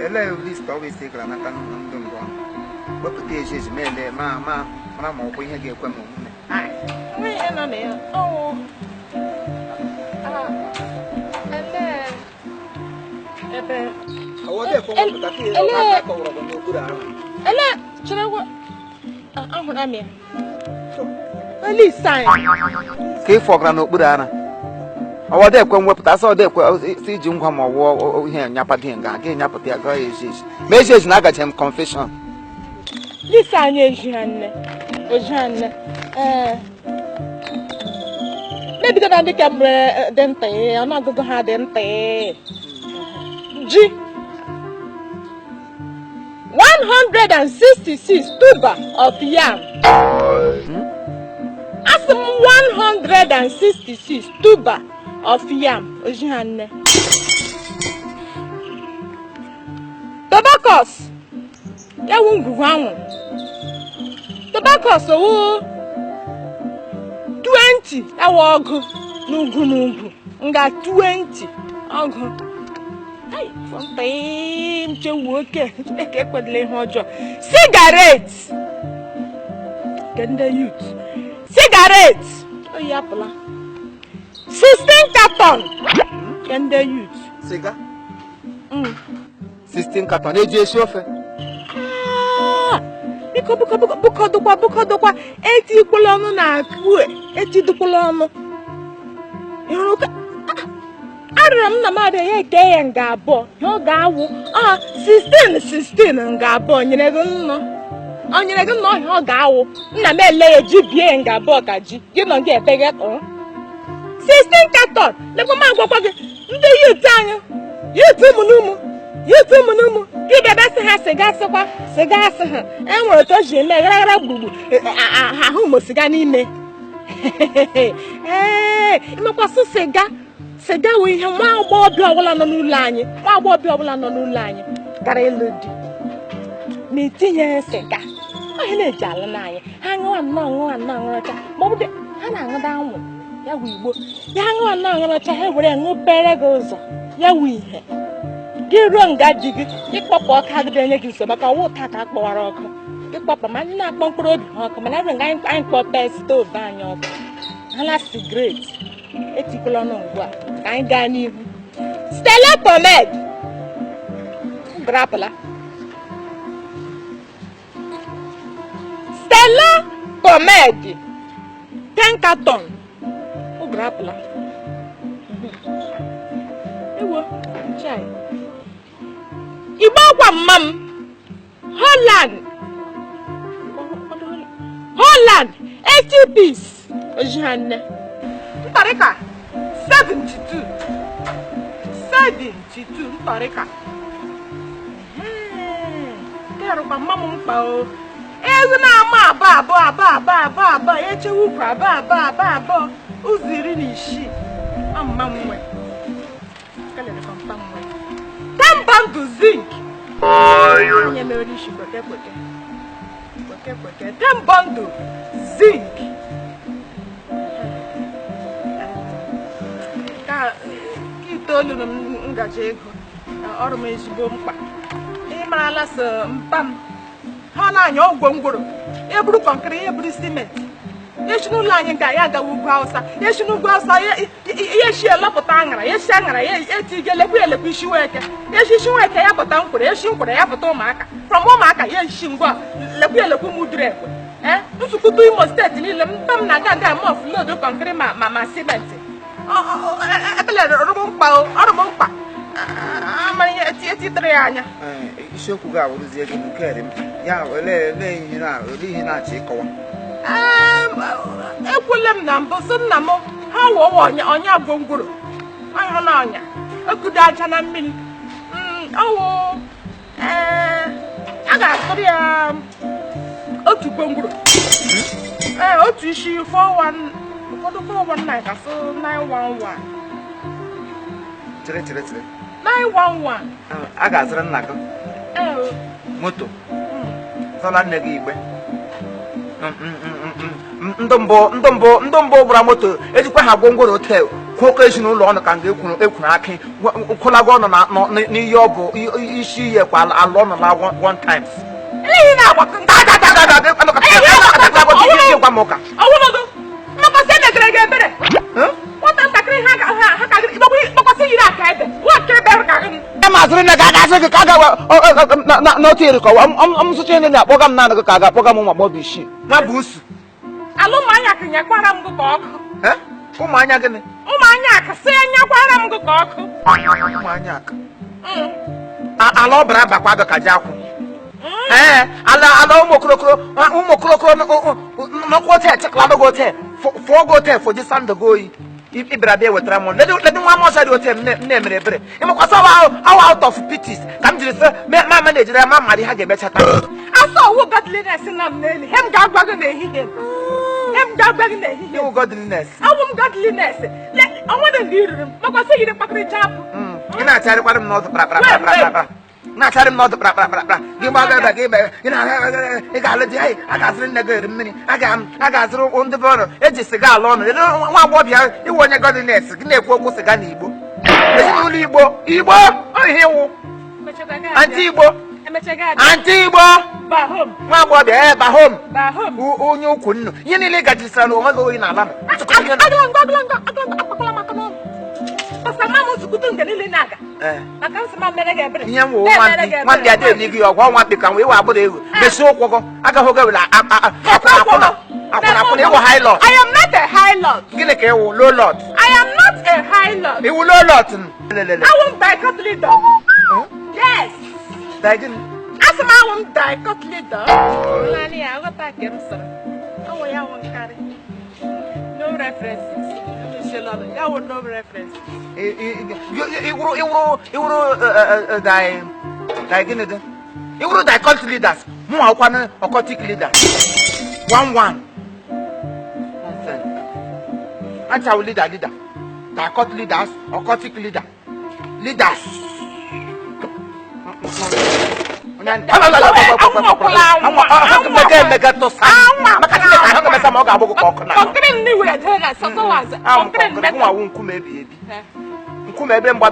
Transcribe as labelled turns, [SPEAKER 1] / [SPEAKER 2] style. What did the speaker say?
[SPEAKER 1] Elee list ọ bụ isi gara nata ndụ mbụ ahụ? Wepụta ezi ezi ma ele ma ma mara ma ọkwa ihe ga-ekwe m omume.
[SPEAKER 2] Nwe ihe nọ na ya. Ọwụ. Ah, elee ebe ele chere ahụrụ m ya. Ele ise anyị.
[SPEAKER 1] Ka ị fọgara n'okpuru ara ọwọdụ ekwe mwepụta asị ọdụ ekwe si iji ngwa ma ọwụọ ihe nyapado nga ga enyapụta ya gaa ezi ezi ma ezi ezi na agaje m confession.
[SPEAKER 2] Lisa anyị eji ha nne oji ha nne ee mebido na ndị ka mgbe dị nta ọnụọgụgụ ha dị nta ji 166 tuber of yam. Asị m 166 tuber of yam oji ha nne. Tobacco ya wụ ngwugwu anwụrụ. Tobacco wụ 20 ya wụ ọgụ n'ugwu n'ugwu nga 20 ọgụ. Ai, mchewu oke Chineke ekpedela ihe ọjọọ. Cigarette nke ndị youth. Cigarette oyi apụla 16 carton nke ndị youth.
[SPEAKER 1] Siga 16 carton eji esi ofe.
[SPEAKER 2] Biko biko biko bukọdụkwa bukọdụkwa etikwala ọnụ na akụ etidukwala ọnụ. Ịhụrụ ka arịrịọ m na m arịọ ya eke ya nga abụọ ya ọ ga-awụ a 16 16 nga abụọ nyere gị nnọ ọ nyere gị nnọ ọhịa ọ ga-awụ nna m ele ya ji bie ya nga abụọ ka ji gị nọ gị epeghe tụrụ 16 carton. Lekwa m agwakwa gị ndị youth anyị youth ụmụ n'ụmụ youth ụmụ n'ụmụ gị bịa sị ha sịga sịkwa sịga asị ha e nwere otu o ji eme gharaghara gburugburu ahụ ụmụ sịga n'ime. Ee ịmakwasị sịga sịga wụ ihe nwa agbọghọbịa ọbụla nọ n'ụlọ anyị nwa agbọghọbịa ọbụla nọ n'ụlọ anyị gara ịlụ di ma itinye sịga ọhịa na-eji alụ n'anyị ha ṅụwa nnọọ ṅụwa nnọọ ṅụrọcha ma ọ bụ ha na-aṅụda anwụ ya wụ igbo ya ṅụwa nnọọ ṅụrọcha ha were ṅụpere gị ụzọ ya wụ ihe gị ruo nga di gị ịkpọpụ ọkụ agịdị enye gị nso maka ọwụ ụta ka a kpọwara ọkụ ịkpọpụ ma ndị na-akpọ mkpụrụ obi ha ọkụ mana ebe nga anyị kpọpe stove anyị ọkụ ha na cigarette etikwala ọnụ ugbu a ka anyị gaa n'ihu. Stella pomade grapụla Stella pomade 10 carton grapụla. Ewo chai igbe akwa mma m Holland Holland 80 piece oji ha nne ntọrịka 72 72 ntọrịka kerụkwa mma m mkpa o ewu na-ama abụọ abụọ abụọ abụọ abụọ abụọ ya echewe ukwu abụọ abụọ abụọ abụọ ụzọ 16 mma m nwe ten bundle zinc onye mere isi kweke kweke kweke kweke ten bundle zinc ka itoolu na ngaji ego ọrụ m ezigbo mkpa ị marala so mpa m ha na-anya gwongworo eburu kọnkịrị ya eburu simenti ya esi n'ụlọ anyị nke ya agawa ugwu Awụsa ya esi n'ugwu Awụsa ya esi elọpụta aṅara ya esi aṅara ya etiga elekwa elekwa isi nweke ya esi isi nweke ya pụta nkwere ya esi nkwere ya pụta ụmụaka from ụmụaka ya esi ngwa lekwa elekwa ụmụ duru ekwe ee nsukwutu Imo steeti niile mpa m na-aga nga eme offload kọnkịrị ma ma ma simenti ebele ọrụ mkpa ọrụ m mkpa amara ihe etitere ya anya.
[SPEAKER 1] Isiokwu gị awụrụzie gị nke dị mkpa ya olee ihe na-achọ ịkọwa.
[SPEAKER 2] Ekwule m na mbụ sị nna m ha wụọ ọnya gwongworo ọnya na ọnya ekudo aja na mmiri ọwụ a ga-atụrụ ya otu gwongworo ee otu isi 41 ụfọdụ 419 ka sụ 911.
[SPEAKER 1] Chere chere chere
[SPEAKER 2] 911.
[SPEAKER 1] A ga-azụrụ nna gị moto zọla nne gị igbe. Ndụ mbụ gbara moto ejikwa ha gwongworo hotel kwụkọ ezinụlọ ọnụ ka nga ekwuru ekwuru akị kwụlago ọnụ n'ihe ọ bụ isi ihe kwa ala ọnụ na one times.
[SPEAKER 2] Ihe na-agbakọ
[SPEAKER 1] Gwa m ụka.
[SPEAKER 2] Ọwụnọdụ mmakwasị emegere gị ebere nwatakịrị ha ha ka gị gbakwasị yiri aka ebe nwa aka ebe ka gị.
[SPEAKER 1] A mazịrị nne gị a ga-asị gị ka a ga n'otu iri kọwa m sụcha ihe na-akpọga m naanị gị ka a ga-akpọga m ụmụ agbọghọ isii nwa bụ usu.
[SPEAKER 2] Ala ụmụ anya ka nyekwara m gị ka ọkụ.
[SPEAKER 1] Ụmụ anya gịnị?
[SPEAKER 2] Ụmụ anya ka sị nyekwara m gị ka ọkụ.
[SPEAKER 1] Ụmụ anya aka ala ọ bara abakwa gị ka ji akwụ. Ee, ala ụmụ okorokoro, ụmụ okorokoro nọkwa ote echekwala gị ote fụọ gị ote fụji sandụ gị oyi ịbịara bịa wetara m ledu ledu nwa mọsa dị ote m na-emere ebere ịmakwasị awa out of pities ka m jiri sị ma ma na-ejire ma mara ihe a ga-emechata.
[SPEAKER 2] Asọ owu godliness nọ m n'elu he m ga-agwa gị n'ehihie, he m ga-agwa gị n'ehihie.
[SPEAKER 1] Iwu godliness.
[SPEAKER 2] Awụ m godliness onwere mgbe i ruru m makwasị yiri kpakịrịcha apụ.
[SPEAKER 1] Ị na-achagharịkwara m n'ọdụ kpara na-acharị m n'ọdụ kpara gị gbaga ebe gị ị ị ga-alụ di anyị a ga-azụrụ nne gị eri mmiri a ga-azụrụ ndị be ọrụ eji siga alụ ọnụ nwa agbọghọbịa iwe onye godliness gị na-ekwu okwu siga na Igbo ezinụlọ Igbo Igbo ọ ihe iwu aunty Igbo aunty Igbo nwa agbọghọbịa ee bahom onye ukwu nnu ihe niile ị gajisara na onwe gị oyi n'ala m. Ihe m wụ nwandị adị emi gị ọgwụ ọnwa mkpi ka nwe iwe agbụrụ egwu mesi ụkwụ gị agaghị oge were akwụna akwụna akwụna akwụna ịwụ harlot.
[SPEAKER 2] I am not a harlot.
[SPEAKER 1] Gịnị ka ịwụ low lot?
[SPEAKER 2] I am not a harlot.
[SPEAKER 1] Iwu low lot.
[SPEAKER 2] Awụ m dicotyledon. Yes.
[SPEAKER 1] Gịnị?
[SPEAKER 2] Asị m awụ m dicotyledon. Naanị ya aghọta nke m sọrọ. Ọwụ ya wụ nkarị. No references. Ya wụ no references.
[SPEAKER 1] Iwuru iwuru iwuru di gịnị dị iwuru dicot leaders mụ akwụkwanụ occultic leader one one nonsense achawu leader leader dicot leaders occultic leader leaders. Emega tụsa maka Chineke ahụ ga-emesa ma ọ ga-agbụ gị ka ọkụ na
[SPEAKER 2] Kọnkịrị nni were dere na sọsọ waza. Kọnkịrị
[SPEAKER 1] nwa nkume ebi ebi nkume ebe mgba.